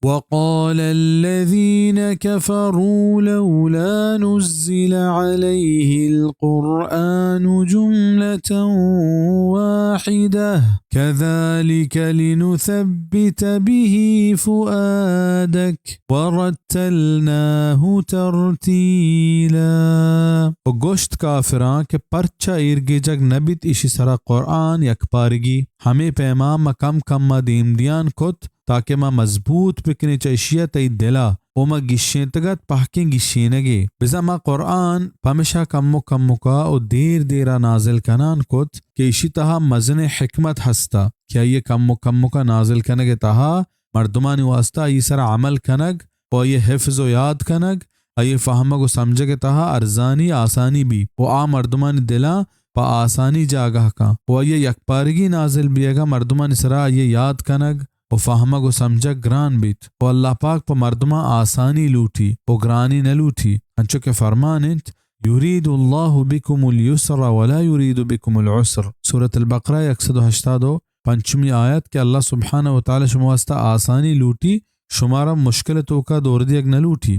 وقال الذين كفروا لولا نزل عليه القرآن جملة واحدة كذلك لنثبت به فؤادك ورتلناه ترتيلا۔ و گوشت کافراں کہ پرچا ایرگیجگ نہ بیت ایشی سرا قرآن یکپارگی؟ ہمے پیما ما کم کما دیم دیان کت تاکہ ما مضبوط بکنیں چہ ایشی ء تئی دل ء، و ما گیشینتگ ات پہکیں گیشینگے۔ بزاں ما قرآن پمشا کمک کمکا و دیر دیرا نازل کنان کت کہ ایشی تہا مزنیں حکمت ہستا کہ آئی ء کمک کمکا نازل کنگ ء تہا مردمانی واسطہ آئی سرا عمل کنگ و آئی ء حفظ و یاد کنگ، آئی ء فہمگ و سمجھگ ء تہا ارزانی آسانی بی و آ مردمانی دلاں پہ آسانی جاگہ کن و آئی ء یکپارگی نازل بیگ ء مردمانی سرا آئی ء یاد کنگ و فہمگ و سمجھگ گران بیت و اللہ پاک پہ مردماں آسانی لوٹی و گرانی نہ لوٹی، انچو کہ فرمان انت، یرید اللہ بکم الیسر ولا یرید بکم العسر۔ سورۃ البقرہ یک سد و ہشتاد و پنچمی آیت کہ اللہ سبحانہ و تعالی شما واسطہ آسانی لوٹی، شمارا مشکل توکا دور دیگ نہ لوٹی۔